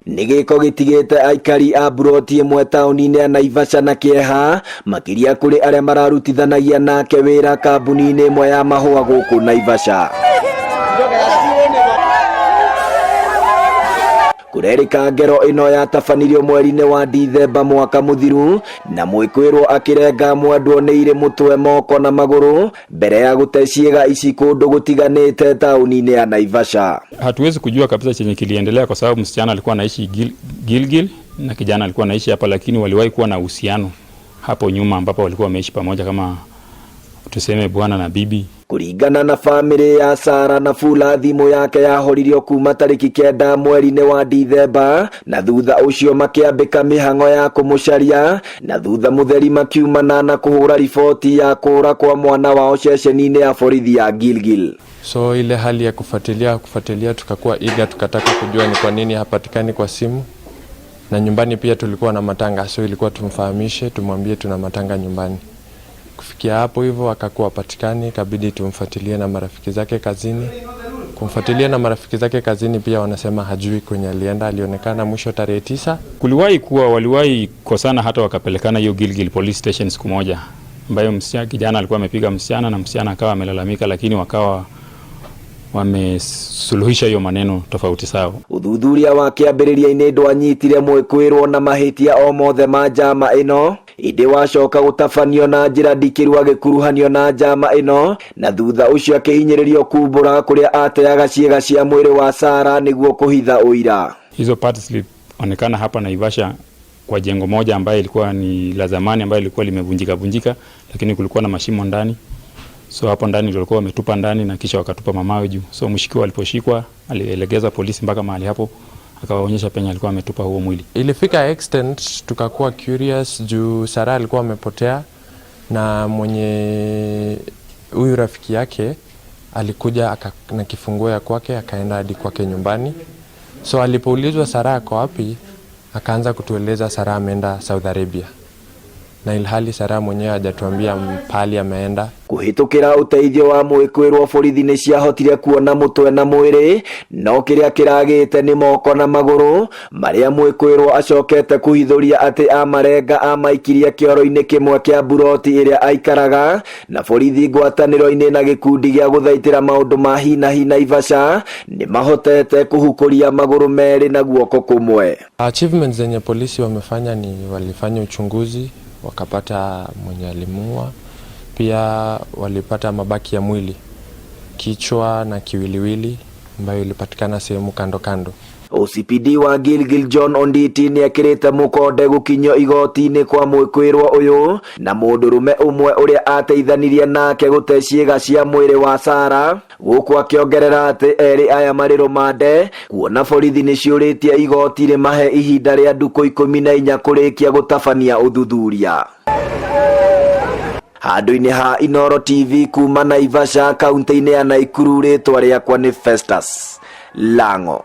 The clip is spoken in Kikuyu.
Nĩ gĩko gĩtigĩte aikari a mburoti ĩmwe taũni-inĩ ya Naivasha na kĩeha, makĩria kũrĩ arĩa mararutithanagia nake wĩra kambuni-inĩ ĩmwe ya mahũa gũkũ Naivasha. Kũrerĩka ngero ĩno yatabanirio mweri-inĩ wa Dithemba mwaka mũthiru na mwĩkwĩrwo akĩrenga mwendwo nĩ irĩ mũtwe, moko na magũrũ mbere ya gũte ciĩga ici kũndũ gũtiganĩte taũni-inĩ ya Naivasha. Hatuwezi kujua kabisa chenye kiliendelea kwa sababu msichana alikuwa anaishi Gilgil na kijana alikuwa anaishi hapa, lakini waliwahi kuwa na uhusiano hapo nyuma ambapo walikuwa wameishi pamoja kama tuseme bwana na bibi. Kũringana na bamĩrĩ ya Sara na Fula, thimũ yake yahoririo kuma tarĩki 9 mweri-inĩ wa Dithemba na thutha ũcio makĩambĩka mĩhang'o ya kũmũcaria na thutha mũtheri makiumana na kũhũra riboti ya kũra kwa mwana wao ceceni-inĩ ya borithi ya Gilgil. So ile hali ya kufuatilia kufuatilia, tukakuwa eager, tukataka kujua ni kwa nini hapatikani kwa simu, na nyumbani pia tulikuwa na matanga, so ilikuwa tumfahamishe, tumwambie tuna matanga nyumbani. Kufikia hapo hivyo akakuwa hapatikani, ikabidi tumfuatilie na marafiki zake kazini. Kumfuatilia na marafiki zake kazini pia wanasema hajui kwenye alienda, alionekana mwisho tarehe 9. Kuliwahi kuwa waliwahi kosana hata wakapelekana hiyo Gilgil Police Station siku moja, ambayo msichana kijana alikuwa amepiga msichana na msichana akawa amelalamika, lakini wakawa wamesuluhisha hiyo maneno tofauti sawa. Ũthuthuria wa kĩambĩrĩria-inĩ ndwanyitire mwĩkwĩrwo na mahĩtia o mothe ma njama ĩno, ĩndĩ wacoka gũtabanio na njĩra ndikĩru agĩkuruhanio na njama ĩno na thutha ũcio akĩhinyĩrĩrio kumbũra kũrĩa ateaga ciĩga cia mwĩrĩ wa Sara nĩguo kũhitha ũira. Hizo parts zilionekana hapa Naivasha kwa jengo moja ambayo ilikuwa ni la zamani, ambayo ilikuwa limevunjika vunjika, lakini kulikuwa na mashimo ndani. So hapo ndani ndio walikuwa wametupa ndani na kisha wakatupa mamawe juu. So mshukiwa aliposhikwa alielekeza polisi mpaka mahali hapo, akawaonyesha penye alikuwa ametupa huo mwili. Ilifika extent tukakuwa curious juu Sara alikuwa amepotea na mwenye huyu rafiki yake alikuja na kifunguo ya kwake akaenda hadi kwake nyumbani. So alipoulizwa Sara ako wapi, akaanza kutueleza Sara ameenda Saudi Arabia, na ilhali Sara mwenyewe hajatuambia pahali ameenda. Kũhĩtũkĩra ũteithio wa mwĩkwĩrwo borithi nĩ ciahotire kuona mũtwe na mwĩrĩ, no kĩrĩa kĩragĩte nĩ moko na magũrũ marĩa mwĩkwĩrwo acokete kũhithũria atĩ amarenga amaikirie kĩoro-inĩ kĩmwe kĩa mburoti ĩrĩa aikaraga, na borithi ngwatanĩro-inĩ na gĩkundi gĩa gũthaitĩra maũndũ ma hi na hi Naivasha nĩ mahotete kũhukũria magũrũ merĩ na guoko kũmwe. Achievements zenye polisi wamefanya ni walifanya uchunguzi wakapata mwenye alimuua, pia walipata mabaki ya mwili, kichwa na kiwiliwili ambayo ilipatikana sehemu kando kando. OCPD wa Gilgil John Onditi nĩ ekĩrĩte mũkonde gũkinyio igoti-inĩ kwa mwĩkwĩrwo ũyũ na mũndũrũme ũmwe ũrĩa ateithanirie nake gũte ciĩga cia mwĩrĩ wa Sara, gũkũ akĩongerera atĩ erĩ aya marĩ rũmande kuona borithi nĩ ciũrĩtie igoti rĩmahe ihinda rĩa ndukũ 14 kũrĩkia gũtabania ũthuthuria. Handũ-inĩ ha Inooro TV kuma Naivasha kaunti-inĩ ya Naikuru, rĩtwa rĩakwa nĩ Festus Lango.